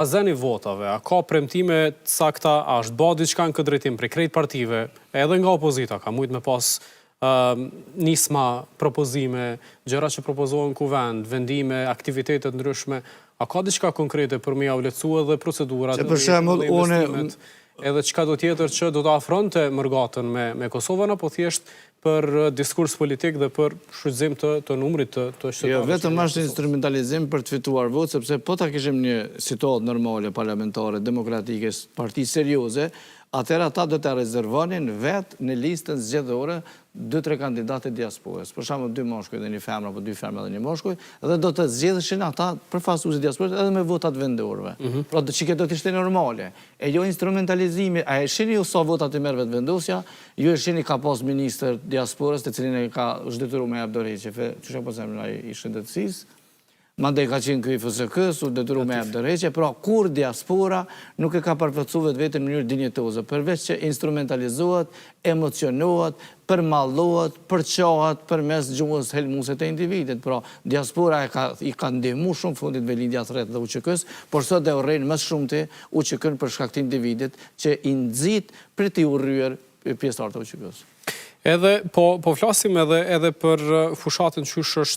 Zëni votave, a ka premtime të sakta, a është ba diçka në këtë drejtim prej krejt partive, edhe nga opozita, ka mujt me pas nisma, propozime, gjëra që propozohen në kuvend, vendime, aktivitete të ndryshme, a ka diçka konkrete për me jau lehtësu edhe procedurat, edhe investimet, edhe çka do tjetër që do të afronte mërgatën me, me Kosovën, apo thjesht për diskurs politik dhe për shfrytëzim të, të numrit të, të qytetarëve. Jo, vetëm është instrumentalizim për të fituar votë, sepse po ta kishim një situatë normale, parlamentare, demokratike, parti serioze, atëherë ata do të rezervonin vetë në listën zgjedhore 2-3 kandidatë të diasporës. Për shembull, dy mashkuj dhe një femër apo dy femra dhe një mashkuj, dhe do të zgjedheshin ata përfaqësuesit e diasporës edhe me votat vendorëve. Pra do që kjo do të ishte normale. E jo instrumentalizimi, a e shini ju sa votat i merr Vetëvendosja, ju e shini ka pas ministër diasporës të cilin e ka është detyru me jap dorëheqje, fe, qysh e pas emrin ai i shëndetësisë, mandej ka qenë ky i FSK-s, u detyru me jap dorëheqje, pra kur diaspora nuk e ka përfaqësuar vetveten në mënyrë dinjitoze, përveç që instrumentalizohet, emocionohet, përmallohet, përçahet përmes gjuhës helmuese të individit. Pra, diaspora e ka, i ka ndihmu shumë fundit Rilindja Thret dhe UÇK-s, por sot e urrejnë më së shumti UÇK-n për shkak të individit që i nxit për t'i urryer pjesëtarët e UÇK-s. Edhe po po flasim edhe edhe për fushatën qysh është.